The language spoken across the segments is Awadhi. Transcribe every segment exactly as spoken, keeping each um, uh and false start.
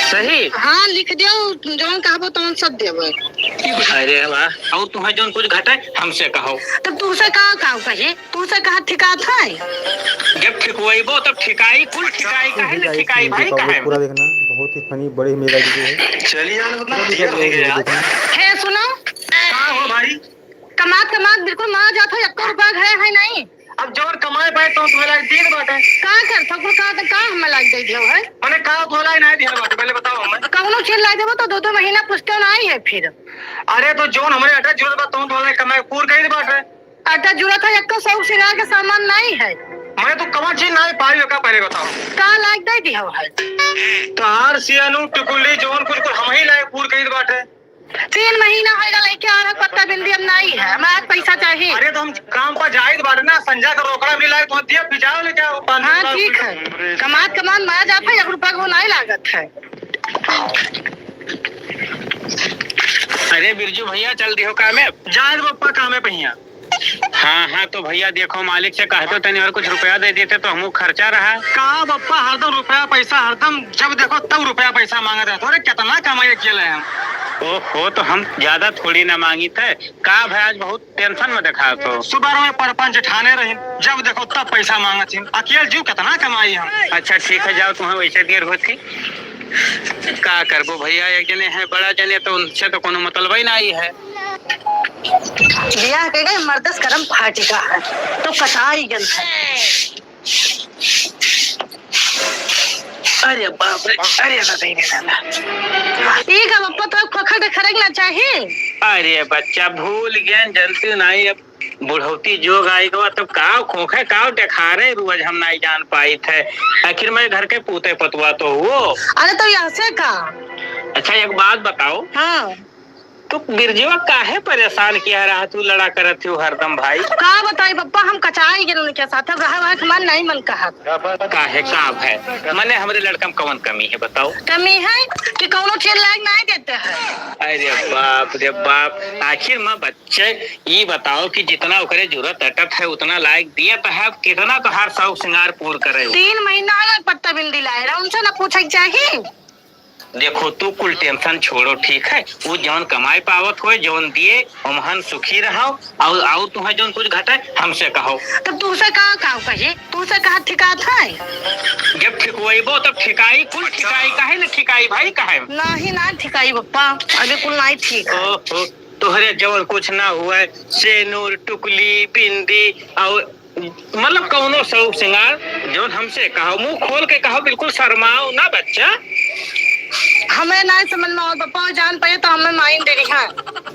सही? हाँ, लिख दियो, जौन कहबो तौन सब देबे। अरे वाह, और तुम्हें जौन कुछ घटे, हमसे कहो। तब तुमसे का, का कही? तुमसे कहा ठिकात है? जब ठिकवइबो तब ठिकाई, कुल ठिकाई काहे न ठिकाई भाई, काहे? पूरा देखना, बहुत ही funny, बड़ी मजेदार video है। चलिए यार, मतलब पूरा देर हो गया। देखना। हे सुनो। का हो भाई? कमात कमात बिल्कुल मर जात हो, एको रुपया घरे है नहीं। अब जौन कमाए पाए तो तुम्हें लायक दे बाटे। का करत हो, कुल का, का हमें लायक दे दियो है? मने का तुम्हें लायक नहीं दिया बाटे, पहले बताओ हमें। कौनो चीज ला देबो तो दो दो महीना पुछते नहीं है फिर। अरे तो जौन हमरे आटा जरूरत बा, तो तुम्हें लायक कमाए पूर कही बाटे। आटा जरूरत है, एको शौक सिंगार के सामान नहीं है। मने तू कौन चीज नहीं पाई का पहले बताओ। का लायक दे दियो है? तार सियानू टिकुली जौन कुछ कुल हम ही लायक पूर कही बाटे। तीन महीना होइगा लइके आ रहा, पत्ता बिंदी अब नाई है, हमरा आज पैसा चाहिए। अरे तो हम काम पर जाइत बाटे ना, संझा का रोकड़ा मिला है, तो दिया पिजाओ लेके आओ, पाँच हाँ, रुपया ठीक है। कमात कमात मरा जात है, एक रुपया को नाई लागत है। अरे बिरजू भैया, चल दियो कामे। जाए रे पप्पा कामे पहिया। हाँ, हाँ, तो भैया देखो, मालिक से कह दो, तनी और कुछ रुपया दे देते तो हमहू खर्चा रहा। का बप्पा, हरदम रुपया पैसा, हरदम जब देखो तब रुपया पैसा मांगत रहत हो। अरे, कितना कमाई अकेले हम। ओहो, तो हम ज्यादा थोड़ी ना मांगित है। का भाई, आज बहुत tension में देखात हो। सुबह में परपंच ठाने रही, जब देखो तब पैसा मांगत ही। अकेल जीव कितना कमाई हम। अच्छा, ठीक है, जाओ, तुम्हें वैसे देर होत ही। का करबो भैया, एक जने हैं बड़ा जने, तो उनसे तो कोनो मतलब ही नहीं है। बियाह के गए मर्दस करम फाटि का है, तो कटाई गल है। अरे बाप रे, अरे दादा, रे दादा। ई का बप्पा तो खोखा देखा रखना चाहिए। अरे बच्चा, भूल गए, जनती नहीं, अब बुढ़ौती जोग आई गवा, तब काव खोखे, काव देखारे, रोज हम नहीं जान पाइत है। आखिर मैं घर के पूते पतुआ तो हुओ। अरे तो यहाँ से का? अच्छा, एक बात बताओ। हाँ। तू बिरजवा काहे परेशान किया रहा, तू लड़ा करत हो हरदम भाई? का बताई बप्पा, हम कचाई गेल उनके साथ, अब रहे वहे के मन नहीं मन कहा। काहे, का है? मने हमरे लड़का में कवन कमी है, बताओ? कमी है कि कौनो चीज लायक नहीं देते हैं। अरे बाप रे बाप, आखिर मैं बच्चे, ई बताओ कि जितना ओकरे जरूरत अटत है, उतना लायक दिया तो है, अब कितना तोहार शौक सिंगार पूर करे? तीन महीना हो गए पत्ता बिंदी लाए रहा, उनसे ना पूछे के चाही। देखो, तू कुल tension छोड़ो, ठीक है? वो जौन कमाए पावत होए, जौन दिए, ओमहन सुखी रहो, और, और तुम्हें जौन कुछ घटे, हमसे कहो। तब तुमसे का, का कही? तुमसे कहा ठिकात है? जब ठिकवइबो, तब ठिकाई, कुल ठिकाई, काहे न ठिकाई भाई, काहे? नहीं, ना ठिकाई बप्पा, अभी कुल नहीं ठीक है। ओहो, तोहरे जवन कुछ ना हुए, सेनुर, टुकली, बिंदी और मतलब कौनो शौक सिंगार, जौन हमसे कहो, मुंह खोल के कहो, बिल्कुल शर्माओ ना बच्चा। हमें ना समझ में और बप्पा जान पाए तो हमें माइन दे रही है।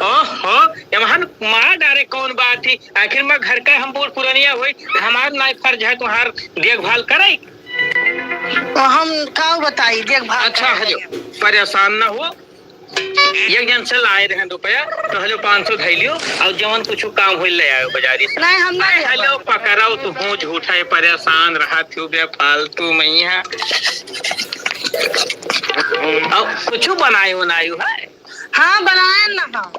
ओहो, एमहन मार डारे कौन बात थी? आखिर में घर का हम बूढ़ पुरनिया होई, हमार ना फर्ज है तुम्हार देखभाल करे। तो हम का बताई, देखभाल अच्छा करे। हजो, परेशान ना हो, एक जन से लाए रहे रुपया, तो हलो पाँच सौ धई लियो, और जवन कुछ काम होई ले आयो बाजारी से। नहीं, हम नहीं अरे लेबो। हलो पकड़ाओ, तू हूँ झूठा है, परेशान रहा थू बेफालतू मैया। और कुछ बनाए उनायु है? हाँ, बनाए ना हम।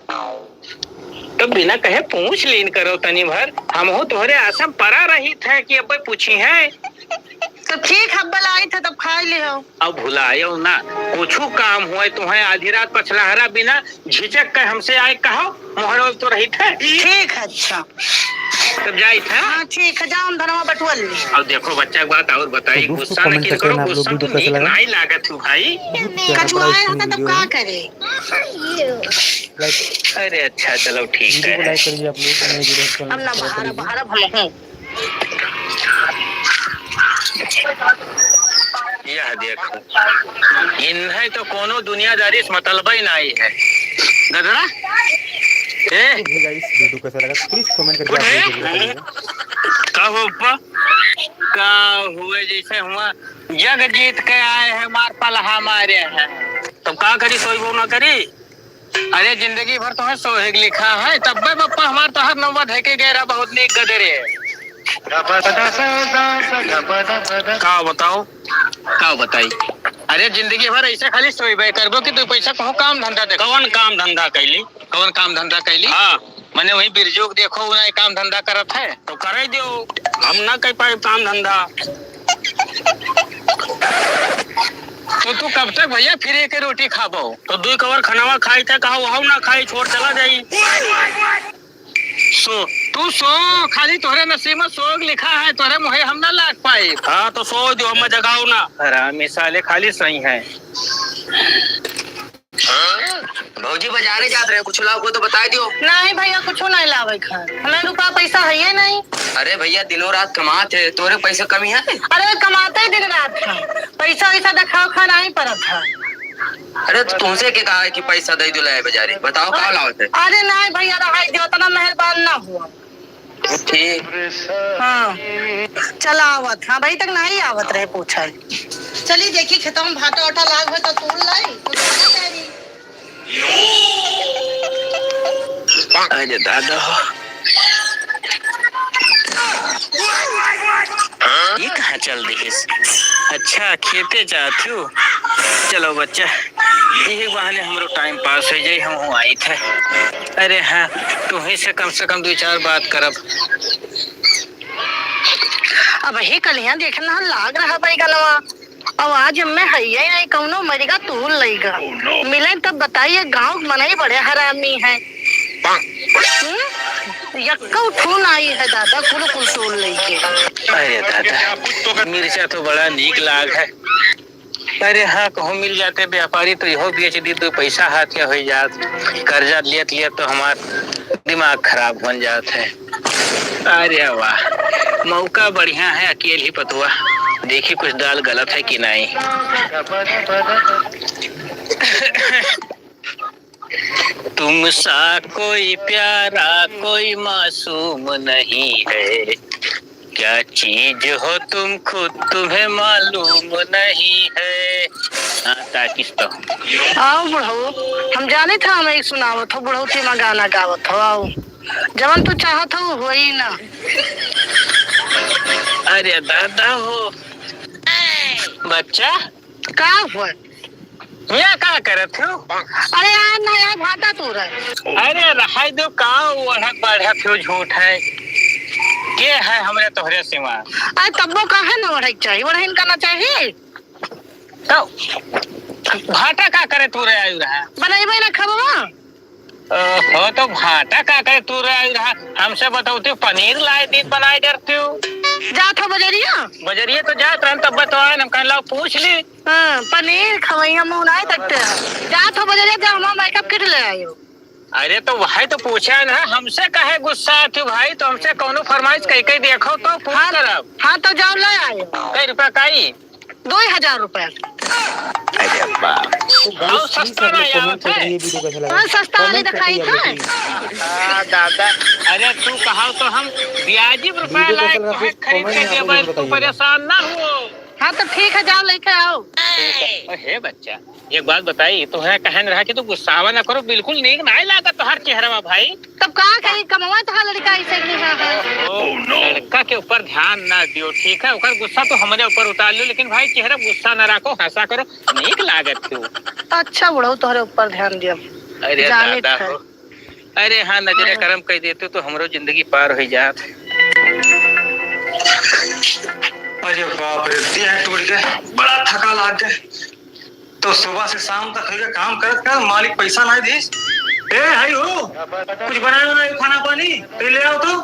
तो बिना कहे पूछ लीन करो तनी भर, हमहू तोहरे आसम परा रही थे कि अब पूछी है। तो ठीक है, अब लाई थे तब खाई ले हो। अब भुलायो ना, कुछ काम होए तुम्हें आधी रात पछलहरा बिना झिझक के हमसे आए कहो, मोहरो तो रही थे। ठीक है, अच्छा। तब जाई थे। हाँ, ठीक है, जाओ हम धनवा बटुआ ले। अब देखो बच्चा के बात और बताई, तो दोस्तों, गुस्सा न comment किन करके करो, ना आप लोग गुस्सा video तो कैसा नीक लगा? नाई लागत हूँ भाई। बहुत प्यारा बड़ा कचुआए funny होता तब video का है। करे? Like अरे अच्छा, चलो ठीक video को है। Like कर लीजिए आप लोग, नए video को अब ना बहारा, बहारा हम हूँ। यह देख, इन्हें तो कोनो दुनियादारी से मतलब ही नहीं है। गदरा, ए, Hey guys, video कैसा लगा? Please comment करके आप लोग जरूर बताइएगा। का हो पा? का हुए जैसे हुआ, जग जीत के आए हैं, मार पलहा मारे हैं। तब का करी, सोईबो ना करी? अरे, जिंदगी भर तोहे सोहे के लिखा है, तब्बे बप्पा हमार तोहर नौवा धइके गए रहा, बहुत नीक गदरे। का बताओ? का बताई? अरे, जिंदगी भर ऐसे खाली सोइबे करबो कि तू पैसा कहूँ काम धंधा दे। कौन काम धंधा कैली? कौन काम धंधा कैली? हाँ। मने वही बिरजू के देखो, उ नाई काम धंधा करत है। तो करे दियो, हम ना कर पाए काम धंधा। तो तू कब तक भइया free के रोटी खाबो? तो दुई कवर खनवा खाई थे, कहा वहू ना खाई, छोड़ चला जाई। सो, तू सो, खाली तोहरे नसीब में सोग लिखा है, तोहरे मुहे हम ना लाग पाई। हाँ, तो सो दो, हम जगाओ ना। हरामी साले खाली सही है। भौजी बजारे जात रहे, कुछ लाओ को तो बताई दियो। नहीं भइया, कुछ नहीं लावे खान, हमें रुपया पैसा है ही नहीं। अरे भइया, दिनों रात कमात है, तोरे पैसा कमी है? अरे कमाते ही दिन रात है, पैसा वैसा देखाओ खान नहीं परत है। अरे तो तुमसे के कहा है कि पैसा दे दो लाए बजारे, बताओ का लावत है? अरे नहीं भइया, रहाई दियो, इतना मेहरबान ना हुआ। ठीक। हाँ, चला आवत। हाँ, अबही तक नहीं आवत रहे पूछल। चली देखी खेतवा में भाटा ओटा लाग हो तो तोड़ लाई, तो तोड़ लाई। अरे दादा हो। ये कहाँ चल दिहिस? अच्छा, खेते जात हूँ। चलो बच्चा, यही बहाने हमरो time pass हो जाई, हम हूँ आई थे। अरे हाँ, तुम्ही से कम से कम दो चार बात करब। अबही कलिया देखन ना लाग रहा बैगनवा, अब आज हमें हैया ही नहीं, कौनो मरिगा तूल लइगा। मिले तब बताइए, गाँव के मनई बड़े हरामी हैं। हम्म? यक्का उठून आई है दादा, कुल कुल तूल लइके। अरे दादा, मिर्चा तो बड़ा नीक लाग है। अरे हाँ, कहूँ मिल जाते व्यापारी तो इहो बेच दी, दो पैसा हाथ के हो जात। कर्जा लियत लियत तो हमार दिमाग खराब बन जात है। अरे वाह, मौका बढ़िया है, अकेल ही पतुआ। देखी कुछ दाल गलत है कि नहीं। तुमसा कोई प्यारा कोई मासूम नहीं है, क्या चीज हो तुम खुद तुम्हें मालूम नहीं है। हाँ, ताकिस तो। आओ बुढ़ऊ, हम जाने था, हम एक सुनावत हो, बुढ़ऊ तेमा गाना गावत हो, आओ। जवन तू चाहत हो, वही ना। अरे दादा हो, बच्चा। का हुआ? यहाँ का करत हो? अरे यार, ना यार, भाटा तू रहे। अरे रहाई दो, का ओढ़त बढ़त हो, झूठ है। के है हमरे तोहरे सिवा? अरे तब्बो काहे ना ओढ़े के चाही, ओढ़े इनका ना चाही। तो भाटा का करे तू रहे आयु रहा? बनैबे ना खबवा। ओहो, तो भाटा का करे तू रहे रहा? हमसे बतौती पनीर लाए दीत बनाए डरती हूँ। जात हो बजरिया? बजरिया तो जात रहन, तब बतवाए, हम कहला पूछ ली। हाँ, पनीर खवैया मुँह नाई तकते हैं। जात हो बजरिया, जा हमारा makeup kit ले आयो। अरे तो वही तो पूछा है ना, हमसे काहे गुस्सा आती भाई, तो हमसे कौनो फरमाइश कई कई देखो तो पूछ हाँ, करब। हाँ तो जाओ ले आयो। कई रुपया काई? दो हजार रुपया। अरे बाप। और सस्ता ना यार, है? हाँ, सस्ता वाली दिखाई था। आ, दादा, अरे तू कहा तो हम ब्याजी रुपया लाए कहे खरीद के देबे, तू परेशान ना हो। हाँ, तो ठीक है, जाओ लेके आओ। हे बच्चा, एक बात बताई, तोहरा कहन रहा कि तू गुस्सावा ना करो, बिल्कुल नीक नाय लागत तोहार चेहरवा भाई। तब का करी, कमवा तोहार लड़का ऐसे की है, है। ओ, लड़का के ऊपर ध्यान ना दियो, ठीक है? ओकर गुस्सा तो हमरे ऊपर उतार लियो, लेकिन भाई चेहरा गुस्सा ना रखो, हंसा करो, नीक लागत हो। अच्छा बुढ़ऊ, तोहरे ऊपर ध्यान दियो। अरे जानित दादा है। हो। अरे हाँ, नजरे हाँ। करम कई देते तो हमरो जिंदगी पार हो जात। अरे बाप रे, देह टूट गए, बड़ा थका लाग गए। तो सुबह से शाम तक होइगा काम करत कर, मालिक पैसा नाहीं दीस। ए, हई हो, कुछ बनाए हो ना खाना पानी, तो ले आओ तो।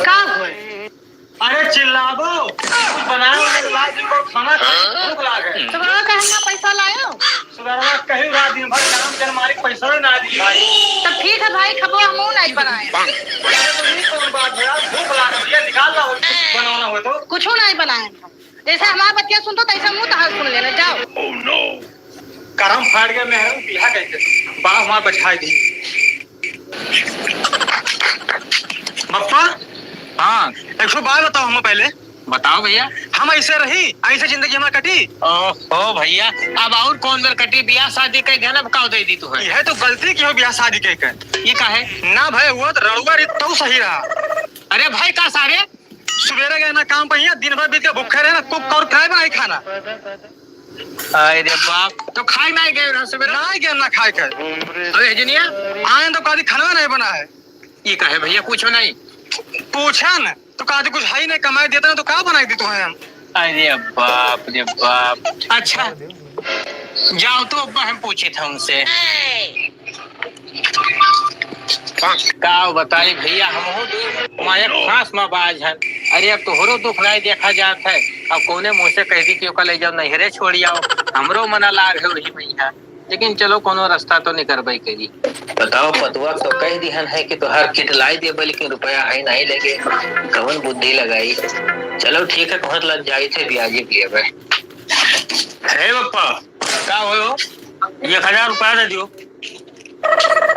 का हुआ? अरे चिल्लाबो, कुछ बनाए हो ना, लाज को खाना खाए, भूख लागे। तो बड़ा कहना पैसा लायो? सुबह कहीं रात दिन भर काम कर, मालिक पैसा ना दी भाई। तब ठीक है भाई, खबो हमहू नहीं बनाए। अरे तो ये कौन बात है यार, भूख लाग रही है, निकाल ला और कुछ बनाना हो तो। कुछ नहीं बनाए। जैसे हमार बतिया सुनतो, तैसे मुँह तहार सुन लेना, जाओ। करम फाड़ गया मेहरम, बिहा कह के। बा हमार बचाई दी। बप्पा, हाँ। एक ठो बात बताओ हम पहले। बताओ भैया। हम ऐसे रही, ऐसे जिंदगी हमार कटी? ओहो भैया, अब और कौन बेर कटी? बियाह शादी कह गया ना, काव दे दी तू है। यह तो गलती की हो बियाह शादी कह के। ये का है? ना भाई, वो तो रड़ुआ रीत तो सही रहा। अरे भाई का सारे? सुबेरे गए ना काम पे, यहाँ दिन भर बीत के भूखे रहे ना, कुक और खाए बनाई खाना। अरे बाप, तो खाए ना गए रहा सुबेरे? ना गए ना खाए के। अरे जिनिया, आए तो कभी खाना नहीं बना है। ये का है भैया, पूछो नहीं। पूछा न, तो का, आज कुछ है ही नहीं, कमाई देता ना तो का बनाई दी तुम्हें हम? अरे बाप रे बाप। अच्छा, जाओ तो अब्बा हम पूछे थे उनसे। का बताई भैया, हमहू दू माया फांस में बाज हन। अरे, अब तोहरो दुख नाई देखा जात है, अब कौने मुंह से कह दी कि ओका ले जाओ नैहरे छोड़ आओ, हमरो मना लाग है वही में यहाँ। लेकिन चलो, कोनो रास्ता तो निकरबे करी। बताओ, पतुआ तो कह दिहन है कि तोहार किट लाई देबे, लेकिन रुपया है नहीं लगे, कवन बुद्धि लगाई? चलो ठीक है, कहत लग जाई थे, ब्याजे पिएबे। हे बप्पा, का हो? एक हजार रुपया दे दियो।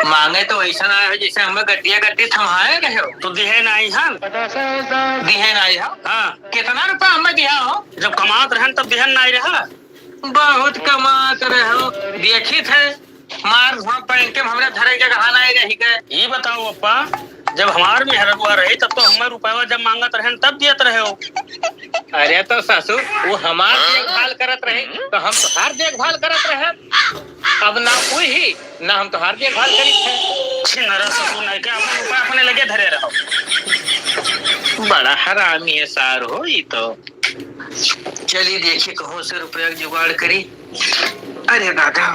मांगे तो ऐसा ना है जैसे हमें गड्डिया गड्डी थमाए रहे हो। तो दिहे नाई हन। दिहे नाई हो? हाँ। कितना रुपया हमें दिया हो? जब कमात रहन तब दिहन नाई रहा। बहुत कमात रहे हो। देखी थे, मार धुआं पैंटे में हमरा धरे के जगह नाई रही गए। ई बताओ अप्पा, जब हमार मेहररुआ रही तब तो हमें रुपया जब मांगत रहन तब दियत रहे हो। अरे तो ससुर, वो हमार देखभाल करत रहे तो हम तोहार देखभाल करत रहे। अब ना कोई ही, ना हम तोहार देखभाल करी थे। छिनरा ससुर नहीं के, अपन रुपया अपने लगे धरे रहो। बड़ा हरामी है सार हो ई तो। चली देखी कहूँ से रुपया के जुगाड़ करी। अरे दादा।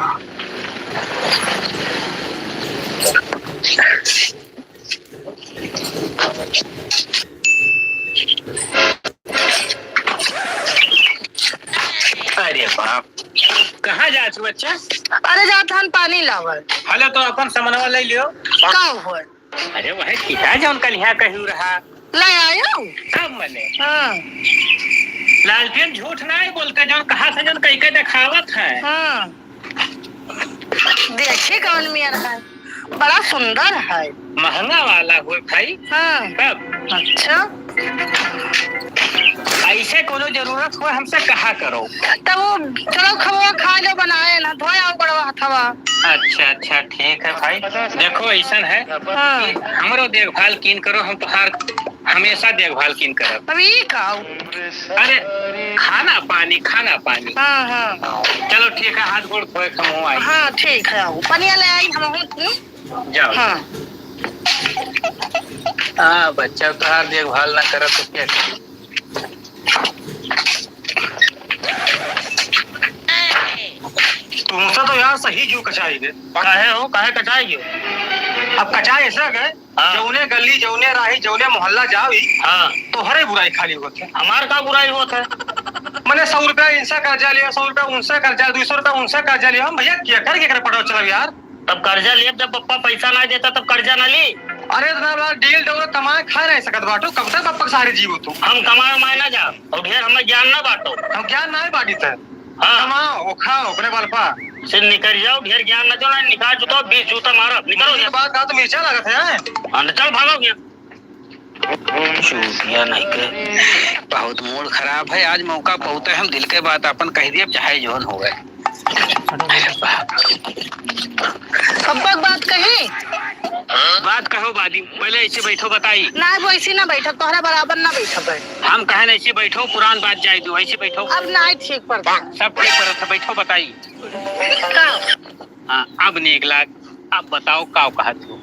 अरे बाप, कहाँ जात हो बच्चा? अरे जात हन पानी लावल। हलो तो अपन समनवा ले लियो। का हुआ? अरे वह किता जौन कल यहाँ कहू रहा। ले आयो? सब मने। हाँ। लालटेन झूठ नाई बोलते, जौन कहा से जौन कह के देखावत है। हाँ। देखी कौन मियर है, बड़ा सुंदर है। महंगा वाला होय भाई। हाँ। तब। अच्छा। ऐसे कोनो जरूरत होय हमसे कहा करो। तब वो चलो खबवा खा लो, बनाए ना, धोए आओ गोड़वा हथवा। अच्छा, अच्छा, ठीक है भाई। देखो, ऐसन है हाँ। कि हमरो देखभाल कीन करो, हम तोहार हमेशा देखभाल कीन करब। अब ई का हो? अरे, खाना पानी, खाना पानी। हाँ, हाँ। चलो ठीक है, हाथ गोड़ धोए के हम आई। हाँ, ठीक है, आओ। पनिया ले आई, हम हूँ, हूँ। जाओ। हाँ। हाँ, बच्चा तोहार देखभाल ना करब तो क्या करी? तुमसे तो यार सही जीव कचाई गए। काहे हो, काहे कचाई गए? अब कचाई ऐसा गए, हाँ। जौने गली, जौने राही, जौने मोहल्ला जाओ ही, हाँ। तोहरे बुराई खाली होत है। हमार का बुराई होत है? मने सौ रुपया इनसे कर्जा लिया, सौ रुपया उनसे कर्जा, दो सौ रुपया उनसे कर्जा लिया। हम भैया क्या कर, के कर पड़ो चलो यार। तब कर्जा लिया, जब पप्पा पैसा ना देता तब कर्जा ना ली। अरे इतना बड़ा डील डोल कमाए खाए नहीं सकत बाटू, कब तक पप्पा के सहारे जीवो तू? हम कमाए उमाए ना जा, और ढेर हमें ज्ञान ना बांटो। हम ज्ञान ना बांटी थे। हाँ। कमाओ, वो खाओ अपने बल पर। से निकल जाओ, ढेर ज्ञान ना दो, ना निकाल जूता, बीस जूता मारब, निकलो उनकी यहाँ। बात कहा तो मिर्चा लागत है। हाँ, तो चल भागो यहाँ। चूतिया नहीं के, बहुत मूड खराब है। आज मौका पौते हम दिल के बात अपन कह दिए, चाहे जौन होवे। पप्पा के बात कही? बात कहो बादी, पहले ऐसे बैठो बताई। ना, वो ऐसे ना बैठब, तोहरा बराबर ना बैठब है। हम कहे ना ऐसे बैठो, पुरान बात जाए दो, ऐसे बैठो। अब ना ठीक पड़ता। सब ठीक पड़त है, बैठो बताई। का? हाँ, अब नीक लाग। अब बताओ, का कहत हो?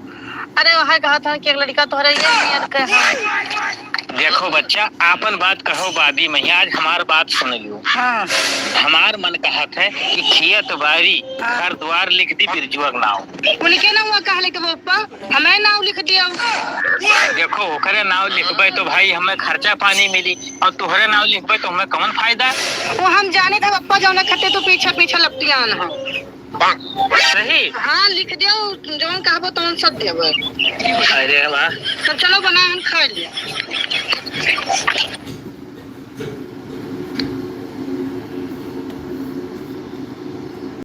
अरे, वह कहत हन कि एक लड़का तोहरे ये नियत के है। देखो बच्चा, आपन बात कहो बादी में, आज हमार बात सुन लियो। हाँ। हमार मन कहत है कि खेत बारी, हाँ। घर द्वार लिख दी बिरजुआ के नाव। उनके नाव कहले के पप्पा, हमें नाव लिख दियो। देखो, ओकरे नाव लिखबे तो भाई हमें खर्चा पानी मिली, और तोहरे नाव लिखबे तो हमें कौन फायदा? वो हम जाने थे पप्पा, जौने खते तू पीछे पीछे लपटियान हो। सही? हाँ, लिख दियो, जौन कहबो तौन सब देबो। अरे वाह। तब चलो बनाए हम खा लिया।